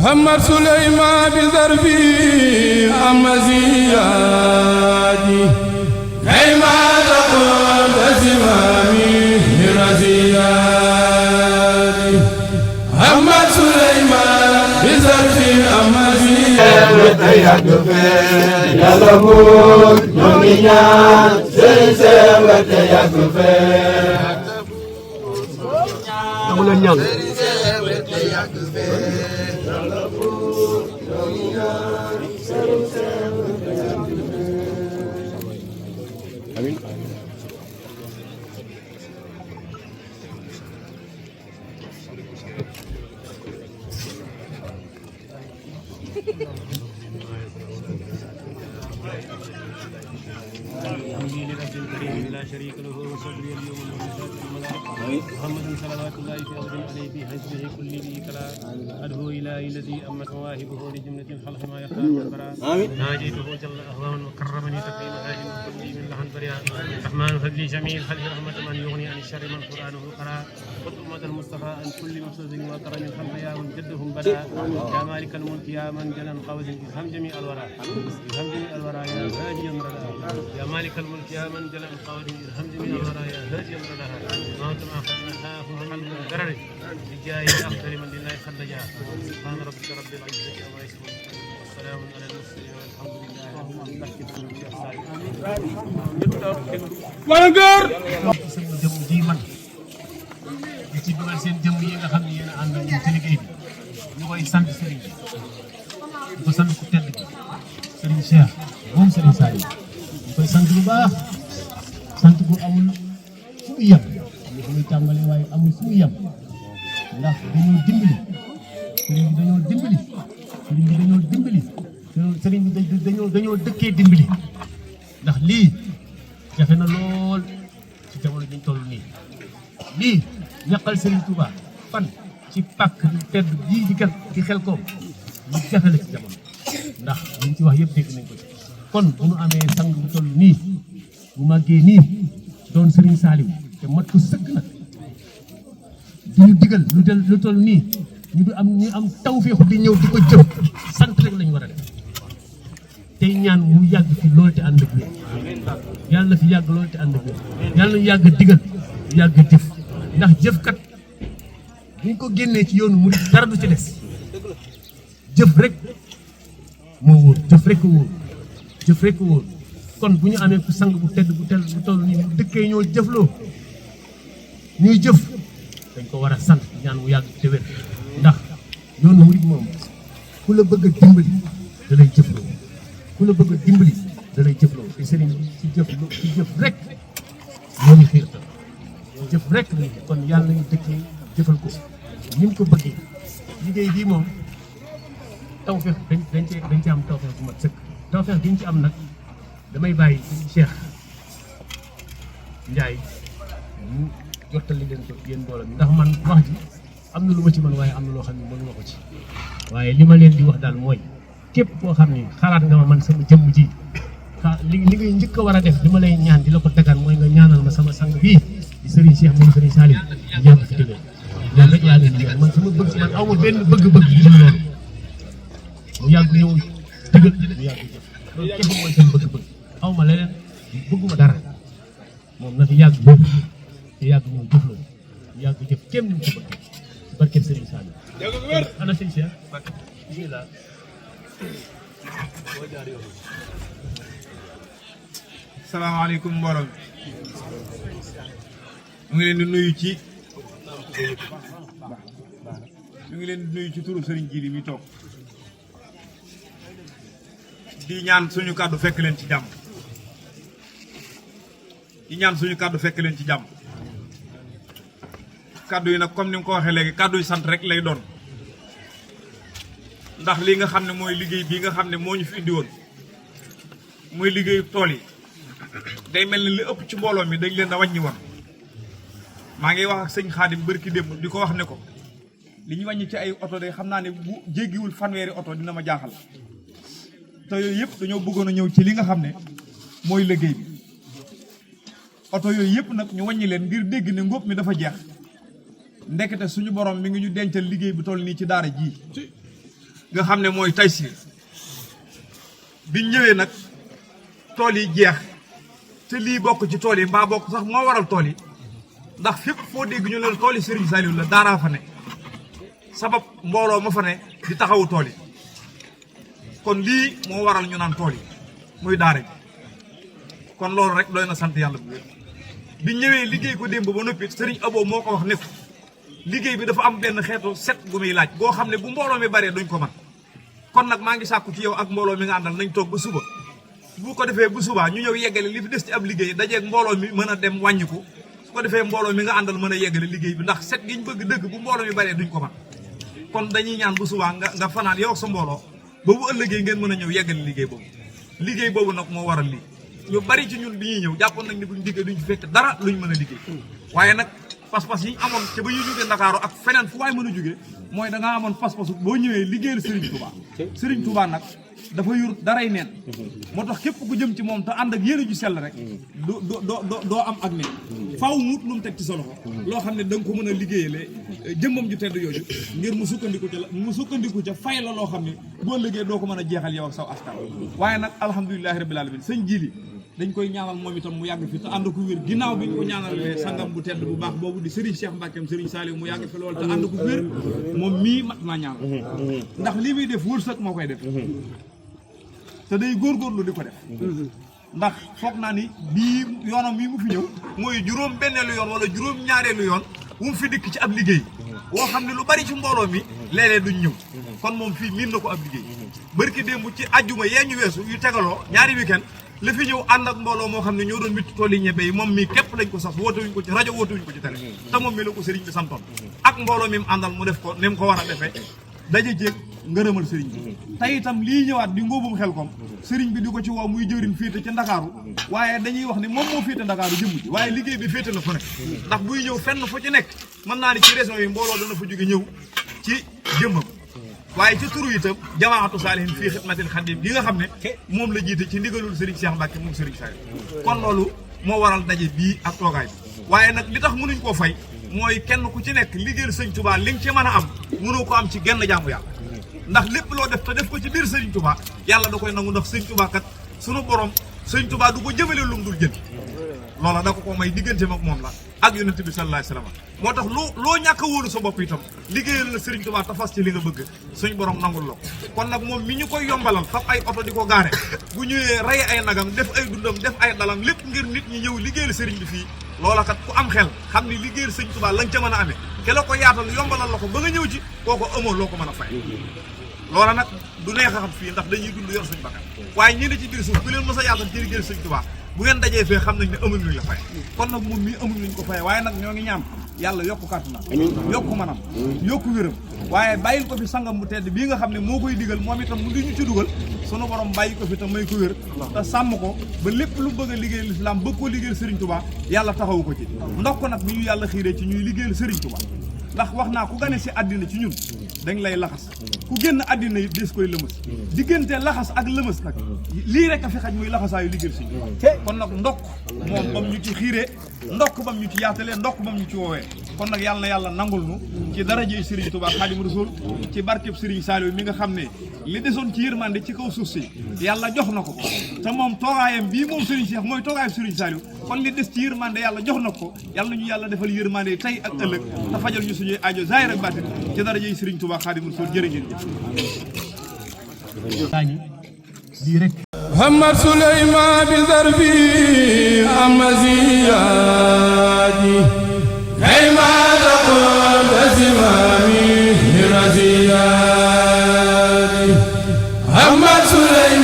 محمد سليمان بذربي أمزيادي كيما تقول زمامي رزيادي محمد سليمان بذربي أمزيادي يا لبود نمينا سنسوة يكفي لا شريك له وصدري اليوم محمد صلوات الله في أرض عليه في حزبه كل ذي كلا أدعو إلى الذي أمت مواهبه لجملة الخلق ما يختار والبراء ناجيته جل أهواه وكرمني تكريم هاجم كل من لحن برياء الرحمن فضلي جميل خلف رحمة من يغني عن الشر من قرآنه قرأ خذ أمة المصطفى عن كل مقصود وكرم الخلق يا من جدهم بدا يا مالك الملك يا من جل قوز ارحم جميع الورى ارحم جميع الورى يا هادي أمرنا يا مالك الملك يا من جل قوز ارحم جميع الورى يا هادي أمرنا موت ما خلقناه من الضرر بجاه أفضل من لله خلجا سبحان ربك رب العزة عما يصفون والسلام على المرسلين والحمد لله ci dugal seen jëm yi nga xam ne yéen a ànd ak ñun ci liggéey bi ñu koy sant Serigne bi di ko sant ku tedd bi Serigne Cheikh moom Serigne Saliou ñu koy sant bu baax sant bu amul fu mu yem ñu koy tàmbali waaye amul fu mu yem ndax dañoo dimbali Serigne bi dañoo dimbali Serigne bi dañoo dimbali Serigne bi dañoo dëkkee dimbali ndax lii jafe na lool ci jamono ji ñu toll nii lii ñaqal Serigne Touba fan ci pàkk yu tedd bii di xel koom ñu jafe la ci jamono ndax liñ ci wax yëpp dégg nañ ko ci kon bu nu amee sang bu toll nii bu màggee nii doon Serigne Saliou te mat ko sëkk nag du ñu digal lu toll nii ñu am tawfeexu di ñëw di ko jëm sant rek lañu war a def tey ñaan mu yàgg fi loolu te ànd ak wér yàlla na fi yàgg loolu te ànd ak wér yàlla na yàgg digal yàgg jëf ndax jëfkat buñ ko génnee ci yoonu mu dara du ci des jëf rek moo wóor jëf rek wóor jëf rek wóor kon bu ñu amee ku sang bu tedd bu toll nii mu dëkkee ñoo jëfloo ñuy jëf dañ ko war a sant ñaan mu yàgg te wér ndax yoonu murid moom ku la bëgg a dimbali da lay jëfloo ku la bëgg a dimbali da lay jëfloo te sëriñ bi ci jëf rek moo ñu xiirtal jëf rek lañu kon yàlla nañu dëkkee jëfal ko ni mu ko bëggee liggéey bii moom tawfeex dañ ci am tawfeex bu mat sëkk tawfeex diñ ci am nag damay bàyyi Cheikh Ndiaye mu jottali leen ko yéen mbooloo mi ndax man wax ji am na lu ma ci mën waaye am na loo xam ne mënuma ko ci waaye li ma leen di wax daal mooy képp koo xam ne xalaat nga ma man sama jëmm ji li ngay njëkk a war a def li ma lay ñaan di la ko dagaan mooy nga ñaanal ma sama sang bii di Serigne Cheikh moom Serigne Saliou yàgg fi tëggal loolu rek laa leen di man sama bëgg man aw ma benn bëgg-bëgg bu dul loolu mu yàgg ñëw tëggal mu yàgg jëf loolu képp mooy seen bëgg-bëgg aw ma leneen bëgguma dara moom na fi yàgg boobu te yàgg ñëw jëf loolu yàgg jëf kenn ñu ko bëgg barkeel Serigne Saliou ana Serigne Cheikh bismillah salaamaaleykum mbooloo mi ngi leen di nuyu ci turu Serigne Djily mi toog di ñaan suñu kàddu fekk leen ci jàmm kàddu yi nag comme ni nga ko waxee léegi kàddu yi sant rek lay doon ndax lii nga xam ne mooy liggéey bii nga xam ne moo ñu fi indi woon muy liggéeyu tool yi day mel ni li ëpp ci mbooloo mi dañ leen a wàññi woon maa ngi wax ak sëñ Xaadim bërki démb di ko wax ne ko li ñu wàññi ci ay oto day xam naa ne bu jéggiwul fanweeri oto dina ma jaaxal te yooyu yëpp dañoo bëggoon a ñëw ci li nga xam ne mooy liggéey bi oto yooyu yëpp nag ñu wàññi leen ngir dégg ne ngóob mi dafa jeex ndekete suñu borom mi ngi ñu dencal liggéey bi toll nii ci daara ji nga xam ne mooy Taysir biñ ñëwee nag tool yi jeex te lii bokk ci tool yi mbaa bokk sax moo waral tool yi ndax fépp foo dégg ñu leen tool yi Serigne Saliou la daaraa fa ne sabab mbooloo ma fa ne di taxawu tool yi kon lii moo waral ñu naan tool yi muy daara ji kon loolu rek doy na sant yàlla bu wér bi ñëwee liggéey ko démb ba noppi Serigne Abo moo ko wax ne liggéey bi dafa am benn xeetu set gu muy laaj boo xam ne bu mbooloo mi baree duñ ko man kon nag maa ngi sàkku ci yow ak mbooloo mi nga àndal nañ toog ba suba bu ko defee bu subaa ñu ñëw yeggale li fi des ci ab liggéey dajeeg mbooloo mi mën a dem wàññiku su ko defee mbooloo mi nga àndal mën a yeggale liggéey bi ndax set gi ñu bëgg dëgg bu mbooloo mi baree duñ ko man kon dañuy ñaan bu subaa nga fanaan yow ak sa mbooloo ba bu ëllëgee ngeen mën a ñëw yeggale liggéey boobu nag moo waral lii ñu bari ci ñun bi ñuy ñëw jàppoon nañ ne buñ diggee duñ fekk dara luñ mën a liggéey waaye nag pas-pas yi ñu amoon ca ba ñuy jógee Ndakaaru ak feneen fu waay mën a jógee mooy da ngaa amoon pas-pasu boo ñëwee liggéeyal Serigne Touba Serigne Touba nag dafa yur daray neen moo tax képp ku jëm ci moom te ànd ak yéene ju sell rek doo am ak neen faaw mut lu mu teg ci sa loxo loo xam ne da nga ko mën a liggéeyale jëmmam ju tedd yooyu ngir mu sukkandiku ca fay la loo xam ne boo liggéey doo ko mën a jeexal yow ak saw askan waaye nag alhamdulilahi rabbil alamin sëñ Jili dañ koy ñaanal moom itam mu yàgg fi te ànd ko wér ginnaaw bi ñu ko ñaanalee sangam bu tedd bu baax boobu di Serigne Cheikh Mbackeem Serigne Saliou mu yàgg fi loolu te ànd ko wér moom mii mat naa ñaanal ndax lii muy def wërsëg moo koy def te day góorgóorlu di ko def ndax foog naa ni bii yoonam mii mu fi ñëw mooy juróom benneelu yoon wala juróom ñaareelu yoon wu mu fi dikk ci ab liggéey woo xam ne lu bari ci mbooloo mi léeg-léeg duñ ñëw kon moom fii miin na ko ab liggéey barki démb ci ajjuma yee ñu weesu yu tegaloo ñaari week-end la fi ñëw ànd ak mbooloo moo xam ne ñoo doon witti tool yi ñebe yi moom mii képp lañ ko sax wootewuñ ko ci rajo wootewuñ ko ci télé te moom mi la ko sëriñ bi santoon ak mbooloo mi mu àndal mu def ko ni mu ko war a defee daje jéeg ngërëmal sëriñ bi tey itam lii ñëwaat di ngóobum Xelkom sëriñ bi di ko ci woo muy jëriñ féete ci Ndakaaru waaye dañuy wax ne moom moo féete Ndakaaru jëmm ji waaye liggéey bi féete na fu nekk ndax buy ñëw fenn fu ci nekk mën naa ni ci région yi mbooloo dana fa jóge ñëw ci jëmmam waaye ci turu itam jamaatu saalihin fii xidmatil xadim bi nga xam ne moom la jiite ci ndigalul Serigne Cheikh Mbacke moom Serigne Saliou kon loolu moo waral daje bii ak toogaay bi waaye nag li tax mënuñ koo fay mooy kenn ku ci nekk liggéeyal Serigne Touba li nga ci mën a am mënoo ko am ci genn jaamu yàlla ndax lépp loo def te def ko ci biir Serigne Touba yàlla da koy nangu ndax Serigne Touba kat sunu borom Serigne Touba du ko jëmale lu mu dul jël loola da ko may diggante ak moom la ak yonent bi sallallahu alayhi wasallam moo tax loo ñàkk a wóolu sa bopp itam liggéeyal la Serigne Touba te fas ci li nga bëgg suñ borom nangul la kon nag moom mi ñu koy yombalal fab ay oto di ko gaare bu ñëwee rey ay nagam def ay dundam def ay dalam lépp ngir nit ñi ñëw liggéeyal Serigne bi fii loola kat ku am xel xam ni liggéeyal Serigne Touba lañ ca mën a amee ke la ko yaatal yombalal la ko ba nga ñëw ci kooko amoo loo ko mën a fay loola nag du neex a xam fii ndax dañuy dund yor suñu bakkan waaye ñi ne ci biir suuf ku leen mës a yaatal ci liggéeyal Serigne Touba bu ngeen dajee fee xam nañ ne amuñ luñ la fay kon nag moom mii amuñ luñ ko fay waaye nag ñoo ngi ñaan yàlla yokku kàttanam yokku manam yokku wéram waaye bàyyil ko fi sangam bu tedd bii nga xam ne moo koy digal moom itam mu di ñu ci dugal sunu borom bàyyi ko fi te may ko wér te sàmm ko ba lépp lu bëgg a liggéeyal lislaam bëgg koo liggéeyal Serigne Touba yàlla taxawu ko ci ndox ko nag bi ñu yàlla xiiree ci ñuy liggéeyal Serigne Touba ndax wax naa ku gane si àddina ci ñun dañ lay laxas ku génn àddina yi des koy lëmës diggante laxas ak lëmës nag lii rek a fi xaj muy laxasaayu liggéeyal si kon nag ndokk moom bam ñu ci xiiree ndokk bam ñu ci yaatalee ndokk bam ñu ci woowee kon nag yàlla na yàlla nangul nu ci darajey Serigne Touba Xaadimu Rasuul ci barkeb Serigne Saliou mi nga xam ne li desoon ci yërmande ci kaw suuf si yàlla jox na ko te moom toogaayam bii moom Serigne Cheikh mooy toogaayam Serigne Saliou kon li des ci yërmande yàlla jox na ko yàlla nañu yàlla defal yërmande tey ak ëllëg te fajal ñu suñuy aajo zaahir ak baatin ci darajey Serigne Touba Xaadimu Rasuul jërë ngeen jëf Muhammad Suleyman bi zarfi amaziyadi hayma taqul azimami raziyadi Muhammad Suleyman